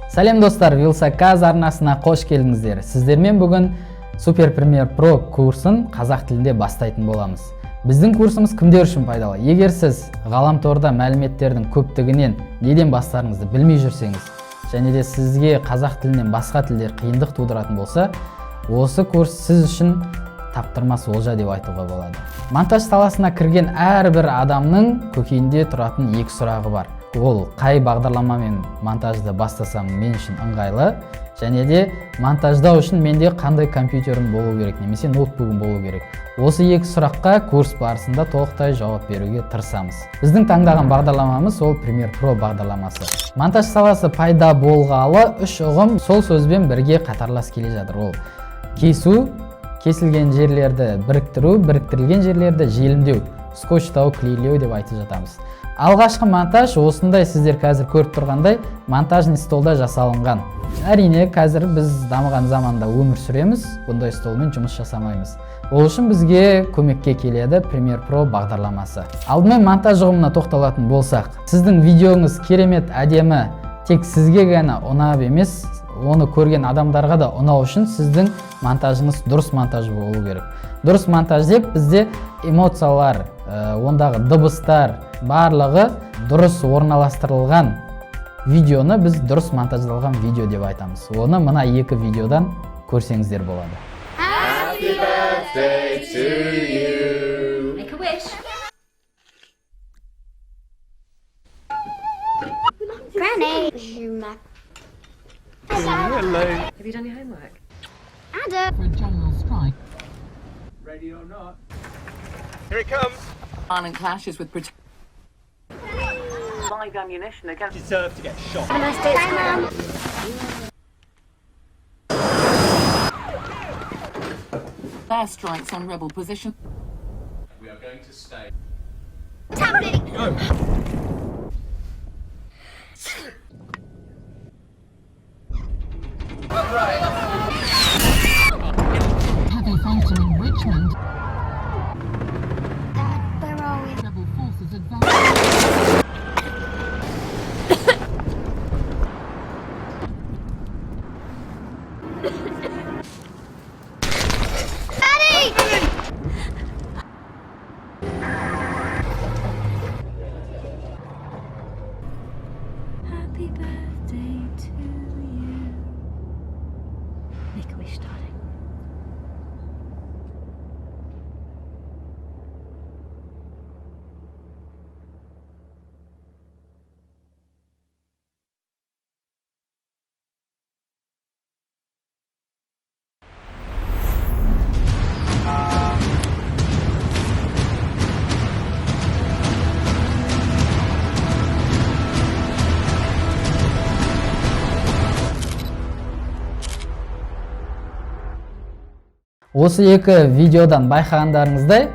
Сәлем, достар! Вилсаказ арнасына қош келдіңіздер. Сіздермен бүгін Super Premiere Pro курсын қазақ тілінде бастайтын боламыз. Біздің курсымыз кімдер үшін пайдалы? Егер сіз ғаламторда мәліметтердің көптігінен неден бастарыңызды білмей жүрсеңіз және де сізге қазақ тілінен басқа тілдер қиындық тудыратын болса, осы курс сіз үшін таптырмас олжа деп айтуға болады. Монтаж саласына кірген әрбір адамның көкейінде тұратын екі сұрағы бар: ол қай бағдарламамен монтажды бастасам мен үшін ыңғайлы және де монтаждау үшін менде қандай компьютерім болу керек немесе ноутбугім болу керек? Осы екі сұраққа курс барысында толықтай жауап беруге тырысамыз. Біздің таңдаған бағдарламамыз ол Premiere Pro бағдарламасы. Монтаж саласы пайда болғалы үш ұғым сол сөзбен бірге қатарлас келе жатыр. Ол кесу, кесілген жерлерді біріктіру, біріктірілген жерлерді желімдеу, скотчтау, клейлеу деп айтып жатамыз. Алғашқы монтаж осындай, сіздер қазір көріп тұрғандай, монтажный столда жасалынған. Әрине, қазір біз дамыған заманда өмір сүреміз, бұндай столмен жұмыс жасамаймыз. Ол үшін бізге көмекке келеді Premiere Pro бағдарламасы. Алдымен монтаж ұғымына тоқталатын болсақ, сіздің видеоңыз керемет әдемі, тек сізге ғана ұнап емес, оны көрген адамдарға да ұнау үшін сіздің монтажыңыз дұрыс монтаж болу керек. Дұрыс монтаж деп бізде эмоциялар, ондағы дыбыстар барлығы дұрыс орналастырылған видеоны біз дұрыс монтаждалған видео деп айтамыз. Оны мына екі видеодан көрсеңіздер болады. Happy birthday to you. Make a wish. Granny. Hello. Have you done your homework? Adam. For a general strike. Ready or not. Here it comes. Violent clashes with Live ammunition against. Deserve to get shot. Have a nice day at school. Airstrikes on rebel position. We are going to stay. Tapping. Go. Heavy fighting in Richmond. Dad, where are we? Rebel forces advance. Daddy! Happy birthday to you. Make a wish, darling. Осы екі видеодан байқағандарыңыздай,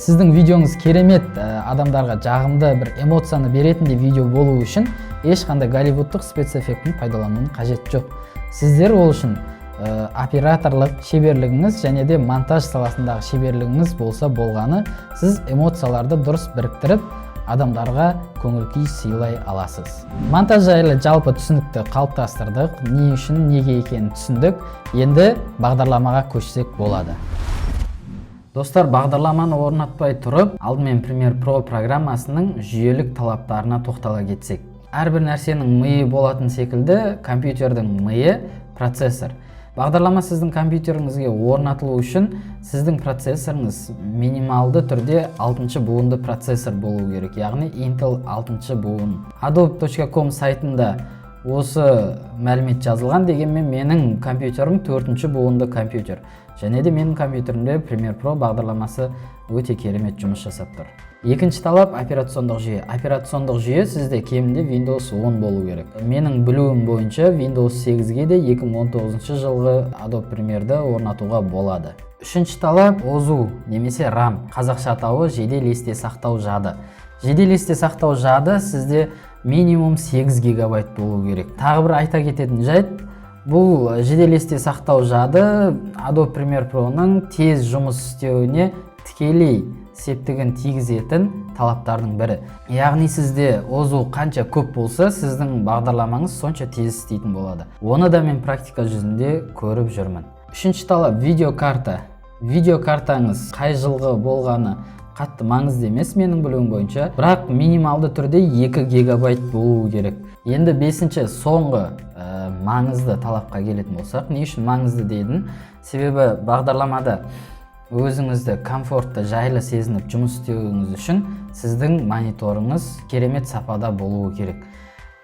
сіздің видеоңыз керемет, адамдарға жағымды бір эмоцияны беретіндей видео болу үшін ешқандай голливудтық спецэффектін пайдаланудың қажеті жоқ. Сіздер ол үшін операторлық шеберлігіңіз және де монтаж саласындағы шеберлігіңіз болса болғаны, сіз эмоцияларды дұрыс біріктіріп, адамдарға көңіл күй сыйлай аласыз. Монтаж жайлы жалпы түсінікті қалыптастырдық, не үшін, неге екенін түсіндік. Енді бағдарламаға көшсек болады. Достар, бағдарламаны орнатпай тұрып, алдымен Premiere Pro программасының жүйелік талаптарына тоқтала кетсек. Әрбір нәрсенің миы болатын секілді, компьютердің миы процессор. Бағдарлама сіздің компьютеріңізге орнатылу үшін сіздің процессорыңыз минималды түрде 6 буынды процессор болу керек, яғни Intel 6 буын. Adobe.com сайтында осы мәлімет жазылған. Дегенмен менің компьютерім 4 буынды компьютер және де менің компьютерімде Premiere Pro бағдарламасы өте керемет жұмыс жасап тұр. Екінші талап – операциондық жүйе. Операциондық жүйе сізде кемінде Windows 10 болу керек. Менің білуім бойынша, Windows 8-ге де 2019 жылғы Adobe Premiere'ді орнатуға болады. Үшінші талап – ОЗУ немесе RAM, қазақша атауы жедел есте сақтау жады. Жедел есте сақтау жады сізде минимум 8 гигабайт болу керек. Тағы бір айта кететін жайт: бұл жедел есте сақтау жады Adobe Premiere Pro'ның тез жұмыс істеуіне тікелей септігін тигізетін талаптардың бірі. Яғни сізде ОЗУ қанша көп болса, сіздің бағдарламаңыз сонша тез істейтін болады. Оны да мен практика жүзінде көріп жүрмін. Үшінші талап — видеокарта. Видеокартаңыз қай жылғы болғаны қатты маңызды емес менің білуім бойынша, бірақ минималды түрде 2 гигабайт болуы керек. Енді бесінші, соңғы маңызды талапқа келетін болсақ, не үшін маңызды дедім? Себебі бағдарламада өзіңізді комфортты, жайлы сезініп жұмыс істеуіңіз үшін сіздің мониторыңыз керемет сапада болуы керек.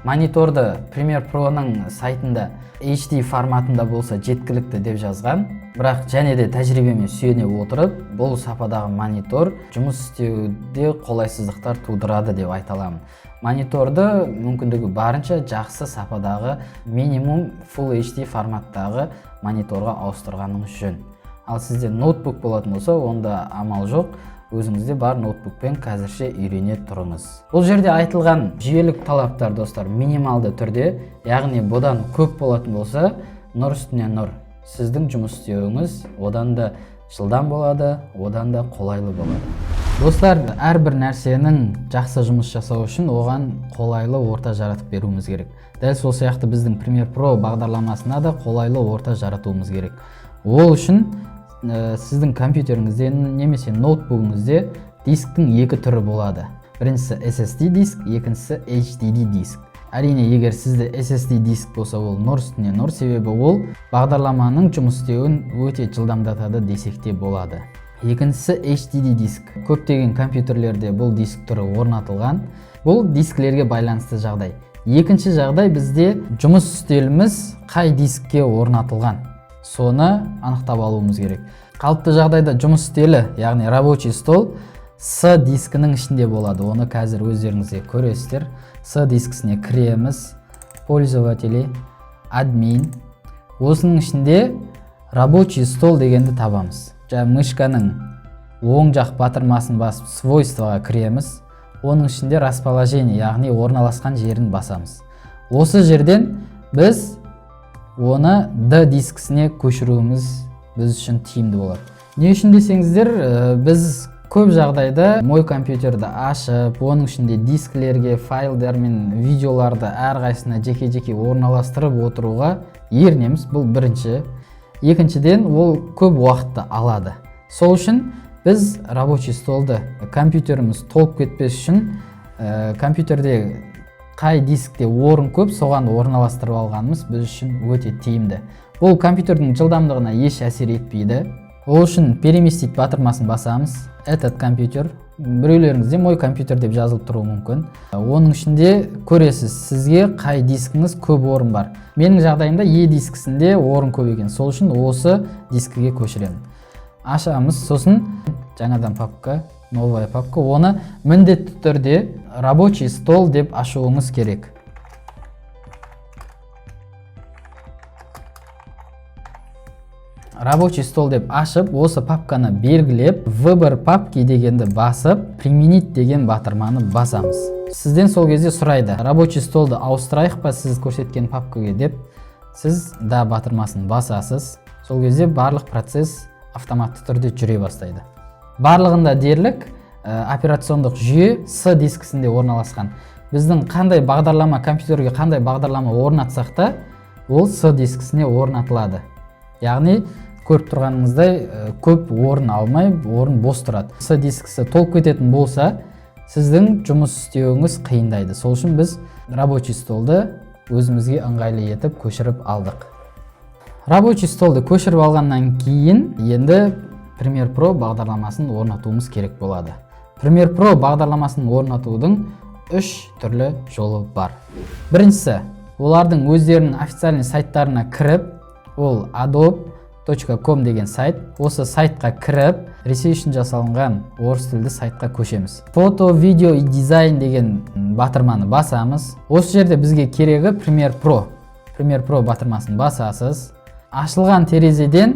Мониторды Premiere Pro-ның сайтында HD форматында болса жеткілікті деп жазған, бірақ және де тәжірибеме сүйене отырып, бұл сападағы монитор жұмыс істеуде қолайсыздықтар тудырады деп айта аламын. Мониторды мүмкіндігі барынша жақсы сападағы, минимум Full HD форматтағы мониторға ауыстырғаныңыз жөн. Ал сізде ноутбук болатын болса, онда амал жоқ, өзіңізде бар ноутбукпен қазірше үйрене тұрыңыз. Бұл жерде айтылған жүйелік талаптар, достар, минималды түрде, яғни бұдан көп болатын болса, нұр үстіне нұр, сіздің жұмыс істеуіңіз одан да жылдам болады, одан да қолайлы болады. Достар, әрбір нәрсенің жақсы жұмыс жасау үшін оған қолайлы орта жаратып беруіміз керек. Дәл сол сияқты біздің Premiere Pro бағдарламасына да қолайлы орта жаратуымыз керек. Ол үшін сіздің компьютеріңізде немесе ноутбугіңізде дисктің екі түрі болады. Біріншісі SSD диск, екіншісі HDD диск. Әрине, егер сізде SSD диск болса, ол нұр үстіне нұр, себебі ол бағдарламаның жұмыс істеуін өте жылдамдатады десек те болады. Екіншісі HDD диск. Көптеген компьютерлерде бұл диск түрі орнатылған. Бұл дискілерге байланысты жағдай. Екінші жағдай: бізде жұмыс үстеліміз қай дискке орнатылған, соны анықтап алуымыз керек. Қалыпты жағдайда жұмыс үстелі, яғни рабочий стол, С дискінің ішінде болады. Оны қазір өздеріңіз де көресіздер. С дискісіне кіреміз, пользователи, админ, осының ішінде рабочий стол дегенді табамыз. Жаңа мышканың оң жақ батырмасын басып, свойствоға кіреміз. Оның ішінде расположение, яғни орналасқан жерін басамыз. Осы жерден біз оны D дискісіне көшіруіміз біз үшін тиімді болады. Не үшін десеңіздер, біз көп жағдайда мой компьютерді ашып, оның ішінде дискілерге файлдар мен видеоларды әрқайсысына жеке-жеке орналастырып отыруға ерінеміз. Бұл бірінші. Екіншіден, ол көп уақытты алады. Сол үшін біз рабочий столды, компьютеріміз толып кетпес үшін, компьютерде қай дискте орын көп, соған орналастырып алғанымыз біз үшін өте тиімді. Бұл компьютердің жылдамдығына еш әсер етпейді. Ол үшін переместить батырмасын басамыз. Этот компьютер, біреулеріңізде мой компьютер деп жазылып тұруы мүмкін. Оның ішінде көресіз, сізге қай дискіңіз көп орын бар. Менің жағдайымда Е дискісінде орын көп екен, сол үшін осы дискіге көшіремін. Ашамыз, сосын жаңадан папка, новая папка. Оны міндетті түрде рабочий стол деп ашуыңыз керек. Рабочий стол деп ашып, осы папканы белгілеп, выбор папки дегенді басып, применить деген батырманы басамыз. Сізден сол кезде сұрайды: рабочий столды ауыстырайық па сіз көрсеткен папкаге деп. Сіз да батырмасын басасыз. Сол кезде барлық процесс автоматты түрде жүре бастайды. Барлығында дерлік операциондық жүйе С дискісінде орналасқан. Біздің қандай бағдарлама, компьютерге қандай бағдарлама орнатсақ та, ол С дискісіне орнатылады. Яғни көріп тұрғаныңыздай, көп орын алмай, орын бос тұрады. С дискісі толып кететін болса, сіздің жұмыс істеуіңіз қиындайды. Сол үшін біз рабочий столды өзімізге ыңғайлы етіп көшіріп алдық. Рабочий столды көшіріп алғаннан кейін енді Premiere Pro бағдарламасын орнатуымыз керек болады. Premiere Pro бағдарламасын орнатудың үш түрлі жолы бар. Біріншісі — олардың өздерінің официальный сайттарына кіріп, ол adobe.com деген сайт. Осы сайтқа кіріп, Ресей үшін жасалынған орыс тілді сайтқа көшеміз. Фото, видео и дизайн деген батырманы басамыз. Осы жерде бізге керегі Premiere Pro. Premiere Pro батырмасын басасыз. Ашылған терезеден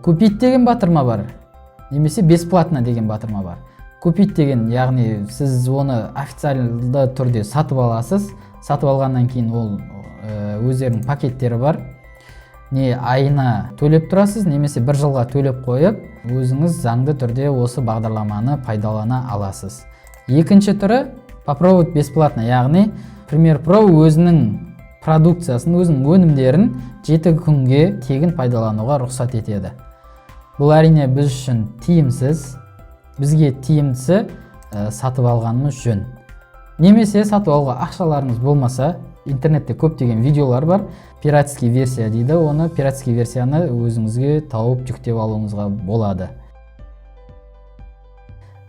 купить деген батырма бар немесе бесплатно деген батырма бар. Купить деген, яғни сіз оны официалды түрде сатып аласыз. Сатып алғаннан кейін ол өздерінің пакеттері бар. Не айына төлеп тұрасыз, немесе бір жылға төлеп қойып, өзіңіз заңды түрде осы бағдарламаны пайдалана аласыз. Екінші түрі — попробовать бесплатно, яғни Premiere Pro өзінің продукциясын, өзінің өнімдерін 7 күнге тегін пайдалануға рұқсат етеді. Бұл, әрине, біз үшін тиімсіз. Бізге тиімдісі сатып алғанымыз жөн. Немесе сатып алуға ақшаларыңыз болмаса, интернетте көптеген видеолар бар, пиратский версия дейді оны. Пиратский версияны өзіңізге тауып, жүктеп алуыңызға болады.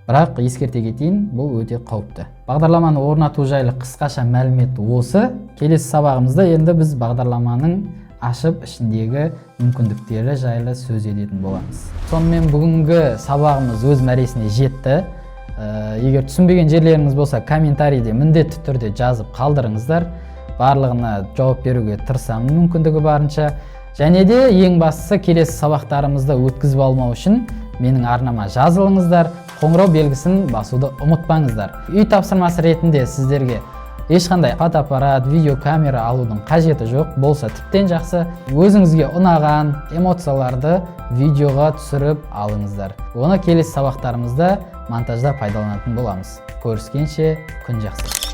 Бірақ ескерте кетейін, бұл өте қауіпті. Бағдарламаны орнату жайлы қысқаша мәлімет осы. Келесі сабағымызда енді біз бағдарламаның ашып, ішіндегі мүмкіндіктері жайлы сөз ететін боламыз. Сонымен, бүгінгі сабағымыз өз мәресіне жетті. Егер түсінбеген жерлеріңіз болса, комментарийде міндетті түрде жазып қалдырыңыздар. Барлығына жауап беруге тырысамын мүмкіндігі барынша. Және де ең бастысы, келесі сабақтарымызды өткізіп алмау үшін менің арнама жазылыңыздар, қоңырау белгісін басуды ұмытпаңыздар. Үй тапсырмасы ретінде сіздерге ешқандай фотоаппарат, видеокамера алудың қажеті жоқ, болса тіптен жақсы. Өзіңізге ұнаған эмоцияларды видеоға түсіріп алыңыздар. Оны келесі сабақтарымызда монтажда пайдаланатын боламыз. Көріскенше, күн жақсы.